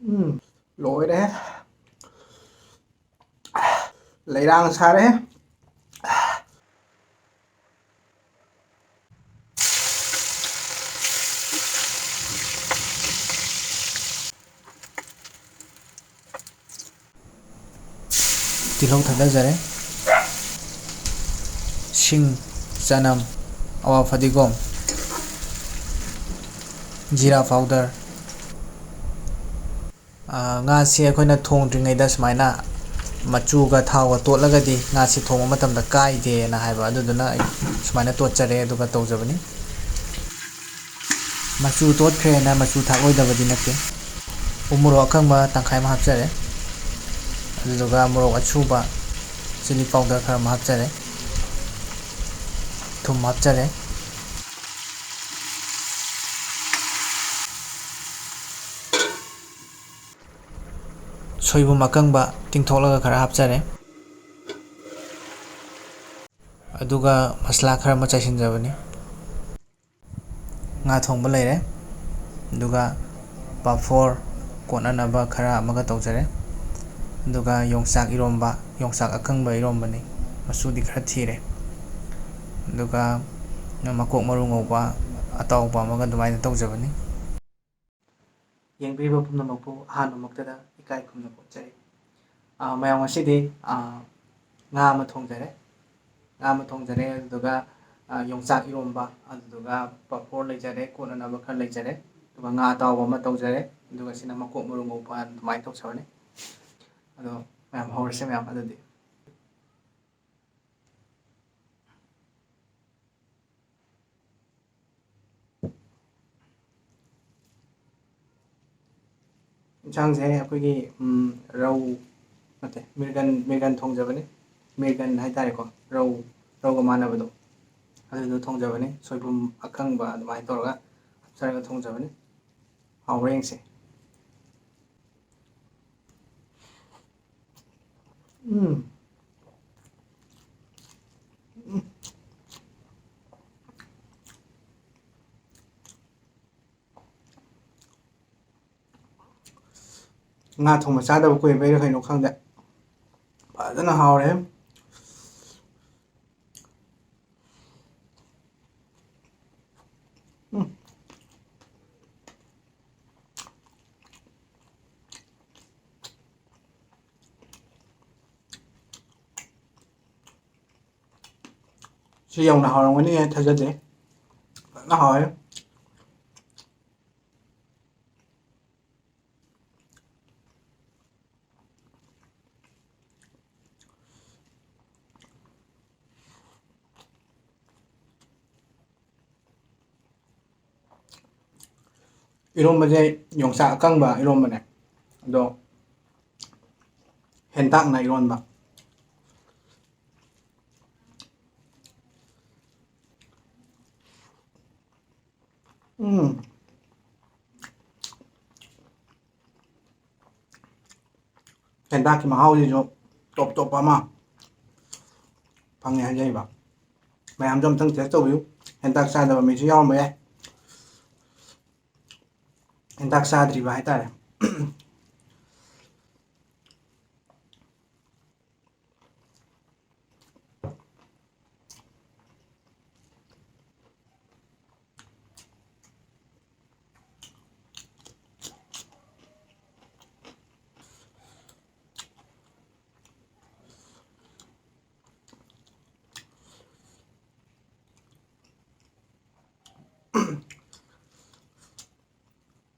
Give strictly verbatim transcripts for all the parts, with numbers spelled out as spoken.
ꯎꯝ, ꯂꯣꯏꯔꯦ꯫ ꯂꯩꯔꯥꯡ ꯁꯥꯔꯦ꯫ ꯇꯤꯜꯍꯧ ꯊꯥꯗꯖꯔꯦ꯫ ꯁꯤꯡ, ꯆꯅꯝ, ꯑꯋꯥ ꯐꯗꯤꯒꯣꯝ, ꯖꯤꯔꯥ powder꯫ ꯑꯥ, ꯉꯥꯁꯤ ꯑꯩꯈꯣꯏꯅ ꯊꯣꯡꯗ꯭ꯔꯤꯉꯩꯗ ꯁꯨꯃꯥꯏꯅ ꯃꯆꯨꯒ ꯊꯥꯎꯒ ꯇꯣꯠꯂꯒꯗꯤ ꯉꯥꯁꯤ ꯊꯣꯡꯕ ꯃꯇꯝꯗ ꯀꯥꯏꯗꯦꯅ ꯍꯥꯏꯕ, ꯑꯗꯨꯗꯨꯅ ꯑꯩ ꯁꯨꯃꯥꯏꯅ ꯇꯣꯠꯆꯔꯦ ꯑꯗꯨꯒ ꯇꯧꯖꯕꯅꯤ꯫ ꯃꯆꯨ ꯇꯣꯠꯈ꯭ꯔꯦꯅ ꯃꯆꯨ ꯊꯥꯛꯂꯣꯏꯗꯕꯗꯤ ꯅꯠꯇꯦ꯫ ꯎ ꯃꯣꯔꯣꯛ ꯑꯀꯪꯕ ꯇꯪꯈꯥꯏ ꯑꯃ ꯍꯥꯞꯆꯔꯦ꯫ ꯑꯗꯨꯗꯨꯒ ꯃꯣꯔꯣꯛ ꯑꯁꯨꯕ, chilli powder ꯈꯔ ꯑꯃ ꯍꯥꯞꯆꯔꯦ꯫ ꯊꯨꯝ ꯍꯥꯞꯆꯔꯦ꯫ ꯁꯣꯏꯕꯨꯝ ꯑꯀꯪꯕ ꯇꯤꯡꯊꯣꯛꯂꯒ ꯈꯔ ꯍꯥꯞꯆꯔꯦ꯫ ꯑꯗꯨꯒ ꯃꯁꯂꯥ ꯈꯔ ꯑꯃ ꯆꯥꯏꯁꯤꯟꯖꯕꯅꯤ꯫ ꯉꯥ ꯊꯣꯡꯕ ꯂꯩꯔꯦ꯫ ꯑꯗꯨꯒ ꯄꯥꯐꯣꯔ ꯀꯣꯠꯅꯅꯕ ꯈꯔ ꯑꯃꯒ ꯇꯧꯖꯔꯦ꯫ ꯑꯗꯨꯒ ꯌꯣꯡꯆꯥꯛ ꯏꯔꯣꯝꯕ, ꯌꯣꯡꯆꯥꯛ ꯑꯀꯪꯕ ꯏꯔꯣꯝꯕꯅꯤ꯫ ꯃꯆꯨꯗꯤ ꯈꯔ ꯊꯤꯔꯦ꯫ ꯑꯗꯨꯒ ꯃꯀꯣꯛ ꯃꯔꯨ ꯉꯧꯕ ꯑꯇꯥꯎꯕ ꯑꯃꯒ ꯑꯗꯨꯃꯥꯏꯅ ꯇꯧꯖꯕꯅꯤ꯫ ꯌꯦꯡꯕꯤꯔꯤꯕ ꯄꯨꯝꯅꯃꯛꯄꯨ ꯑꯍꯥꯟꯕꯃꯛꯇꯗ ꯏꯀꯥꯏ ꯈꯨꯝꯅꯕ ꯎꯠꯆꯔꯤ꯫ ꯑꯥ, ꯃꯌꯥꯝ, ꯉꯁꯤꯗꯤ, ꯑꯥ, ꯉꯥ ꯑꯃ ꯊꯣꯡꯖꯔꯦ꯫ ꯉꯥ ꯑꯃ ꯊꯣꯡꯖꯔꯦ, ꯑꯗꯨꯗꯨꯒ, ꯑꯥ, ꯌꯣꯡꯆꯥꯛ ꯏꯔꯣꯝꯕ, ꯑꯗꯨꯗꯨꯒ ꯄꯥꯐꯣꯔ ꯂꯩꯖꯔꯦ, ꯀꯣꯠꯅꯅꯕ ꯈꯔ ꯂꯩꯖꯔꯦ, ꯑꯗꯨꯒ ꯉꯥ ꯑꯇꯥꯎꯕ ꯑꯃ ꯇꯧꯖꯔꯦ, ꯑꯗꯨꯒ ꯁꯤꯅ ꯃꯀꯣꯛ ꯃꯔꯨ ꯉꯧꯕ ꯑꯗꯨꯃꯥꯏꯅ ꯇꯧꯖꯕꯅꯤ꯫ ꯑꯗꯣ ꯃꯌꯥꯝ, ꯍꯧꯔꯁꯦ ꯃꯌꯥꯝ ꯑꯗꯨꯗꯤ꯫ ꯏꯟꯁꯥꯡꯁꯦ ꯑꯩꯈꯣꯏꯒꯤ, ꯎꯝ, ꯔꯧ, ꯅꯠꯇꯦ, ꯃꯤꯔꯒꯟ, ꯃꯤꯔꯒꯟ ꯊꯣꯡꯖꯕꯅꯤ꯫ ꯃꯤꯔꯒꯟ ꯍꯥꯏꯇꯥꯔꯦꯀꯣ, ꯔꯧ, ꯔꯧꯒ ꯃꯥꯟꯅꯕꯗꯣ, ꯑꯗꯨꯗꯣ ꯊꯣꯡꯖꯕꯅꯤ꯫ ꯁꯣꯏꯕꯨꯝ ꯑꯀꯪꯕ ꯑꯗꯨꯃꯥꯏꯅ ꯇꯧꯔꯒ ꯍꯥꯞꯆꯔꯒ ꯊꯣꯡꯖꯕꯅꯤ꯫ ꯍꯥꯎꯕ꯭ꯔꯥ ꯌꯦꯡꯁꯦ꯫ ꯎꯝ꯫ ꯎꯝ꯫ ꯉꯥ ꯊꯣꯡꯕ ꯆꯥꯗꯕ ꯀꯨꯏꯕꯩꯔꯥ ꯀꯩꯅꯣ ꯈꯪꯗꯦ, ꯐꯖꯅ ꯍꯥꯎꯔꯦ꯫ ꯎꯝ꯫ ꯁꯤ ꯌꯧꯅ ꯍꯥꯎꯔꯝꯒꯅꯤ ꯍꯥꯏꯅ ꯊꯥꯖꯗꯦ꯫ ꯐꯖꯅ ꯍꯥꯎꯔꯦ꯫ ꯏꯔꯣꯝꯕꯁꯦ ꯌꯣꯡꯆꯥꯛ ꯑꯀꯪꯕ ꯏꯔꯣꯝꯕꯅꯦ, ꯑꯗꯣ ꯍꯦꯟꯇꯥꯛꯅ ꯏꯔꯣꯟꯕ꯫ ꯎꯝ꯫ ꯍꯦꯟꯇꯥꯛꯀꯤ ꯃꯍꯥꯎꯁꯤꯁꯨ ꯇꯣꯞ ꯇꯣꯞꯄ ꯑꯃ ꯐꯪꯉꯦ ꯍꯥꯏꯖꯔꯤꯕ꯫ ꯃꯌꯥꯝꯁꯨ ꯑꯝꯇꯪ test ꯇꯧꯕꯤꯌꯨ꯫ ꯍꯦꯟꯇꯥꯛ ꯆꯥꯗꯕ ꯃꯤꯁꯨ ꯌꯥꯎꯔꯝꯕ ꯌꯥꯏ꯫ ꯍꯦꯟꯇꯥꯛ ꯆꯥꯗ꯭ꯔꯤꯕ ꯍꯥꯏꯇꯥꯔꯦ꯫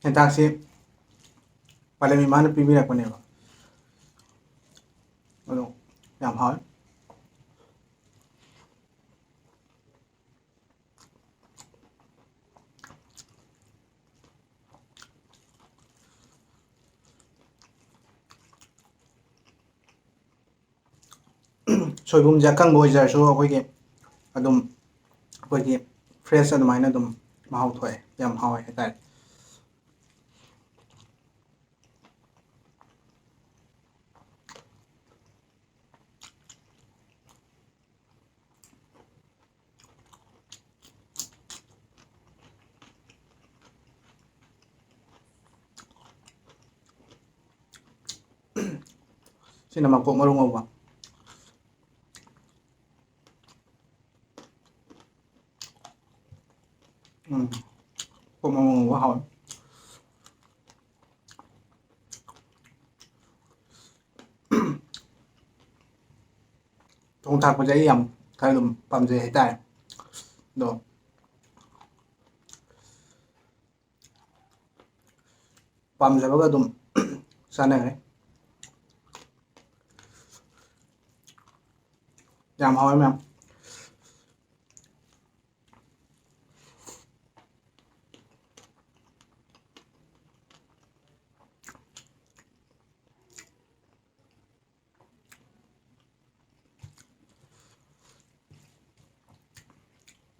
ꯍꯦꯟꯇꯥꯛꯁꯤ ꯄꯂꯦꯝ ꯏꯃꯥꯅ ꯄꯤꯕꯤꯔꯛꯄꯅꯦꯕ꯫ ꯑꯗꯣ ꯌꯥꯝ ꯍꯥꯎꯋꯦ꯫ ꯁꯣꯏꯕꯨꯝꯁꯦ ꯑꯀꯪꯕ ꯑꯣꯏꯖꯔꯁꯨ ꯑꯩꯈꯣꯏꯒꯤ ꯑꯗꯨꯝ, ꯑꯩꯈꯣꯏꯒꯤ fresh ꯑꯗꯨꯃꯥꯏꯅ ꯑꯗꯨꯝ ꯃꯍꯥꯎ ꯊꯣꯛꯑꯦ, ꯌꯥꯝ ꯍꯥꯎꯋꯦ ꯍꯥꯏꯇꯥꯔꯦ꯫ ꯁꯤꯅ ꯃꯀꯣꯛ ꯃꯔꯨ ꯉꯧꯕ꯫ ꯎꯝ, ꯃꯀꯣꯛ ꯃꯔꯨ ꯉꯧꯕ ꯍꯥꯎꯋꯦ꯫ ꯊꯣꯡ ꯊꯥꯛꯄꯁꯦ ꯑꯩ ꯌꯥꯝ ꯈꯔ ꯑꯗꯨꯝ ꯄꯥꯝꯖꯩ ꯍꯥꯏꯇꯥꯔꯦ꯫ ꯑꯗꯣ ꯄꯥꯝꯖꯕꯒ ꯑꯗꯨꯝ ꯆꯥꯟꯅꯈ꯭ꯔꯦ꯫ ꯌꯥꯝ ꯍꯥꯎꯋꯦ ꯃꯌꯥꯝ꯫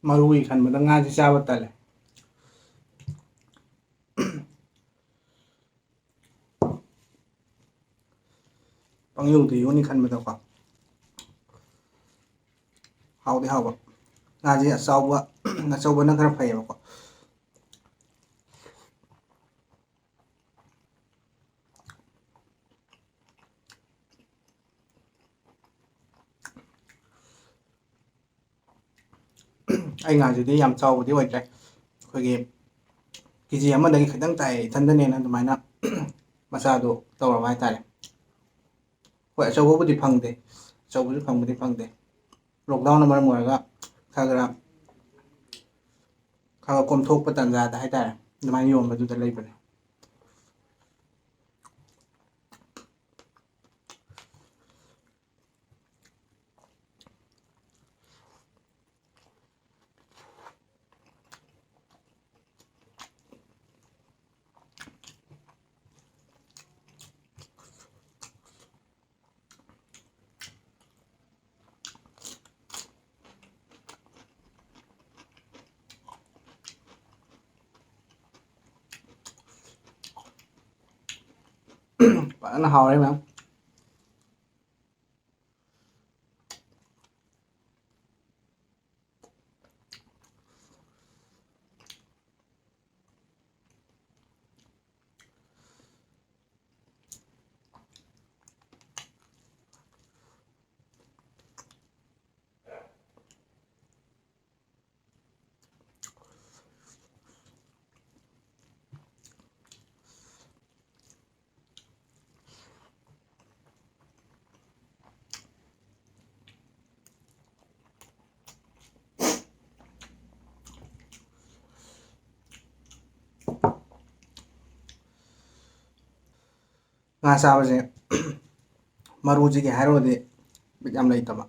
ꯃꯔꯨꯒꯤ ꯈꯟꯕꯗ ꯉꯥꯁꯤ ꯆꯥꯕ ꯇꯜꯂꯦ꯫ ꯄꯪꯌꯣꯛꯇ ꯌꯣꯛꯅꯤ ꯈꯟꯕꯗꯀꯣ꯫ ꯍꯥꯎꯗꯤ ꯍꯥꯎꯕ꯫ ꯉꯥꯁꯦ ꯑꯆꯧꯕ, ꯑꯆꯧꯕꯅ ꯈꯔ ꯐꯩꯌꯦꯕꯀꯣ꯫ ꯑꯩ ꯉꯥꯁꯤꯗꯤ ꯌꯥꯝ ꯆꯥꯎꯕꯗꯤ ꯑꯣꯏꯗ꯭ꯔꯦ꯫ ꯑꯩꯈꯣꯏꯒꯤ ꯀꯦ ꯖꯤ ꯑꯃꯗꯒꯤ ꯈꯤꯇꯪ ꯇꯥꯏ, ꯏꯊꯟꯗꯅꯦꯅ ꯑꯗꯨꯃꯥꯏꯅ ꯃꯆꯥꯗꯣ ꯇꯧꯔꯕ ꯍꯥꯏꯇꯥꯔꯦ꯫ ꯍꯣꯏ, ꯑꯆꯧꯕꯕꯨꯗꯤ ꯐꯪꯗꯦ, ꯑꯆꯧꯕꯁꯨ ꯐꯪꯕꯨꯗꯤ ꯐꯪꯗꯦ꯫ ꯂꯣꯛꯗꯥꯎꯟꯅ ꯃꯔꯝ ꯑꯣꯏꯔꯒ ꯈꯔ ꯈꯔ, ꯈꯔ ꯈꯔ ꯀꯣꯝꯊꯣꯛꯄ ꯇꯥꯟꯖꯥꯗ ꯍꯥꯏꯇꯥꯔꯦ, ꯑꯗꯨꯃꯥꯏꯅ ꯌꯣꯟꯕꯗꯨꯗ ꯂꯩꯕꯅꯦ꯫ ꯐꯖꯅ ꯍꯥꯎꯔꯦ ꯃꯌꯥꯝ꯫ ꯉꯥ ꯆꯥꯕꯁꯦ ꯃꯔꯨꯁꯤꯒꯤ ꯍꯥꯏꯔꯨꯔꯗꯤ ꯕꯤꯠ ꯌꯥꯝ ꯂꯩꯇꯕ꯫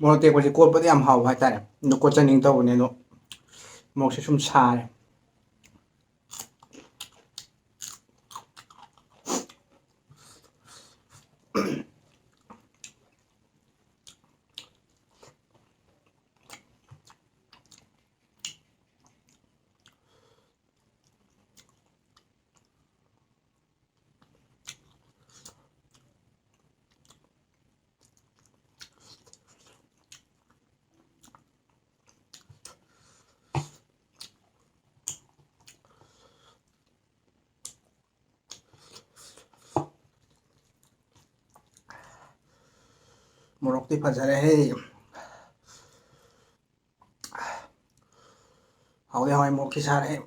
ꯃꯣꯔꯣꯛ ꯑꯇꯦꯛꯄꯁꯦ ꯀꯣꯠꯄꯗ ꯌꯥꯝ ꯍꯥꯎꯕ ꯍꯥꯏꯇꯥꯔꯦ꯫ ꯑꯗꯣ ꯀꯣꯠꯆꯅꯤꯡ ꯇꯧꯕꯅꯦ, ꯑꯗꯣ ꯃꯣꯔꯣꯛꯁꯦ ꯁꯨꯝ ꯁꯥꯔꯦ꯫ ꯃꯣꯔꯣꯛꯇꯤ ꯐꯖꯔꯦꯍꯦ꯫ ꯍꯥꯎꯗꯤ ꯍꯥꯎꯋꯦ, ꯃꯣꯔꯣꯛꯇꯤ ꯁꯥꯔꯦ꯫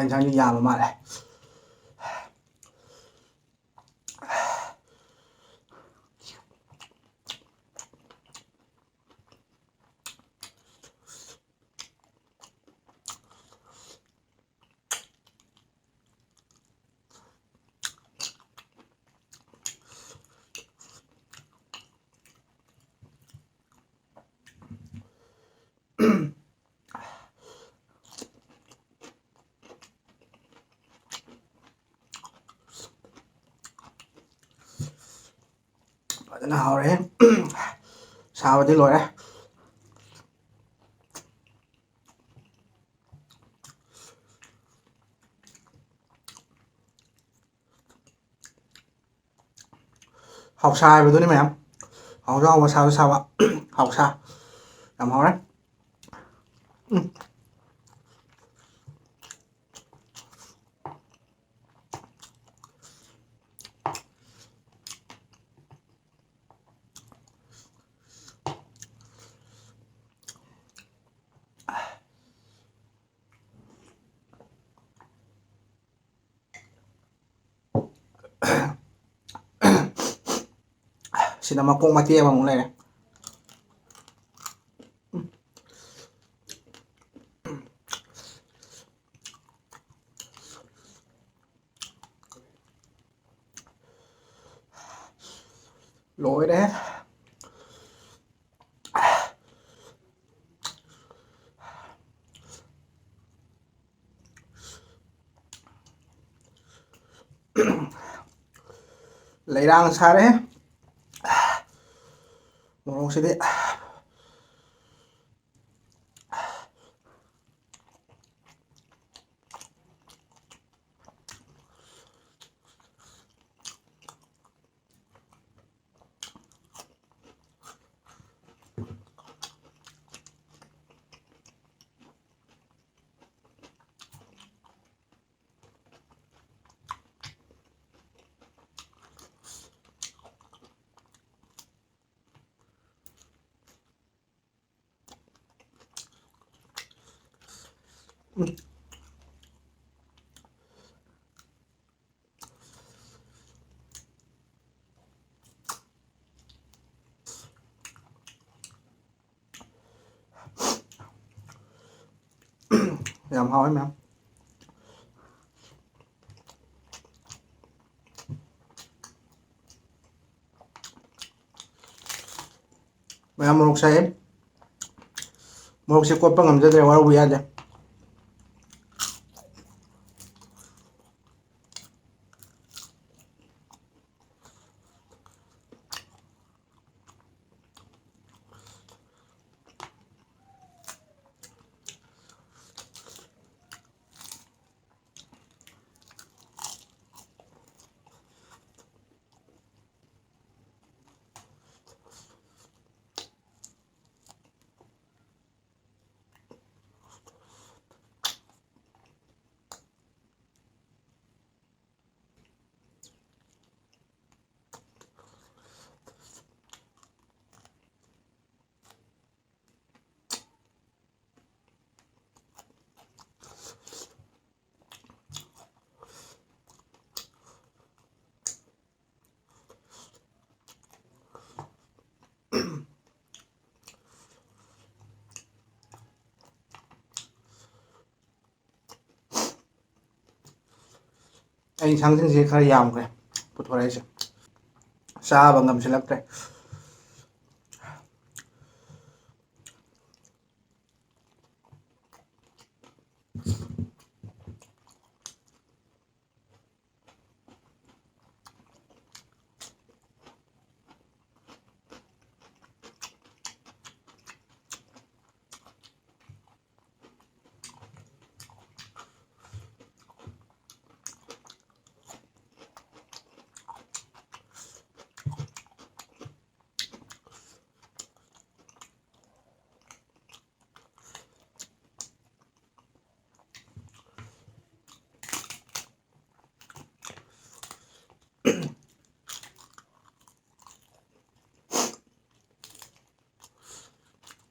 ꯏꯟꯁꯥꯡꯗꯤ ꯌꯥꯝꯕ ꯃꯥꯜꯂꯦ꯫ ꯐꯖꯅ ꯍꯥꯎꯔꯦ꯫ ꯁꯥꯕꯗꯤ ꯂꯣꯏꯔꯦ꯫ ꯍꯥꯎꯁꯥ ꯍꯥꯏꯕꯗꯨꯅꯤ ꯃꯌꯥꯝ꯫ ꯍꯥꯎꯁꯨ ꯍꯥꯎꯕ, ꯁꯥꯁꯨ ꯁꯥꯕ꯫ ꯍꯥꯎꯁꯥ꯫ ꯌꯥꯝ ꯍꯥꯎꯔꯦ꯫ ꯎꯝ꯫ ꯁꯤꯗ ꯃꯀꯣꯛ ꯃꯇꯦꯛ ꯑꯃꯃꯨꯛ ꯂꯩꯔꯦ꯫ ꯂꯣꯏꯔꯦ꯫ ꯂꯩꯔꯥꯡ ꯁꯥꯔꯦ ꯃꯣꯔꯣꯛꯁꯤꯗꯤ꯫ ꯌꯥꯝ ꯍꯥꯎꯋꯦ ꯃꯌꯥꯝ꯫ ꯃꯌꯥꯝ ꯃꯣꯔꯣꯛ ꯁꯥꯏꯌꯦ꯫ ꯃꯣꯔꯣꯛꯁꯦ ꯀꯣꯠꯄ ꯉꯝꯖꯗ꯭ꯔꯦ, ꯋꯥꯔꯧꯕ ꯌꯥꯗꯦ꯫ ꯏꯟꯁꯥꯡꯁꯤꯡꯁꯦ ꯈꯔ ꯌꯥꯝꯈ꯭ꯔꯦ ꯄꯨꯊꯣꯔꯛꯏꯁꯦ, ꯆꯥꯕ ꯉꯝꯁꯤꯜꯂꯛꯇ꯭ꯔꯦ꯫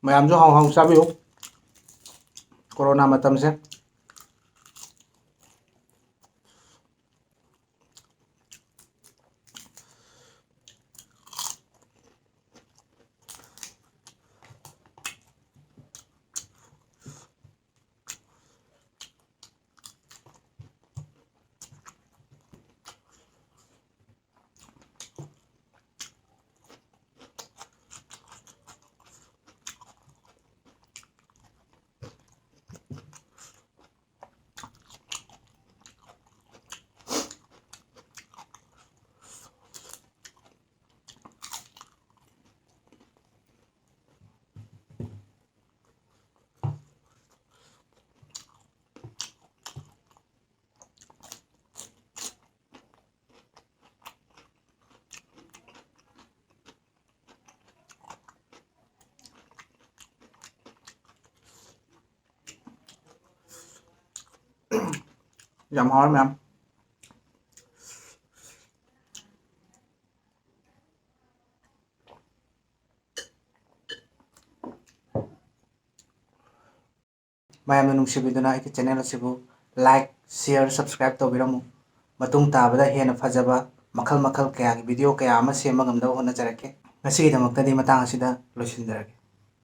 ꯃꯌꯥꯝꯁꯨ ꯍꯥꯎ ꯍꯥꯎ ꯆꯥꯕꯤꯌꯨ꯫ ꯀꯣꯔꯣꯅꯥ ꯃꯇꯝꯁꯦ꯫ ꯌꯥꯝ ꯍꯥꯎꯔꯦ ꯃꯌꯥꯝ꯫ ꯃꯌꯥꯝꯅ ꯅꯨꯡꯁꯤꯕꯤꯗꯨꯅ ꯑꯩꯒꯤ channel ꯑꯁꯤꯕꯨ like, share, subscribe ꯇꯧꯕꯤꯔꯝꯃꯨ꯫ ꯃꯇꯨꯡ ꯇꯥꯕꯗ ꯍꯦꯟꯅ ꯐꯖꯕ ꯃꯈꯜ ꯃꯈꯜ ꯀꯌꯥꯒꯤ video ꯀꯌꯥ ꯑꯃ ꯁꯦꯝꯕ ꯉꯝꯅꯕ ꯍꯣꯠꯅꯖꯔꯛꯀꯦ꯫ ꯉꯁꯤꯒꯤꯗꯃꯛꯇꯗꯤ ꯃꯇꯥꯡ ꯑꯁꯤꯗ ꯂꯣꯏꯁꯤꯟꯖꯔꯒꯦ꯫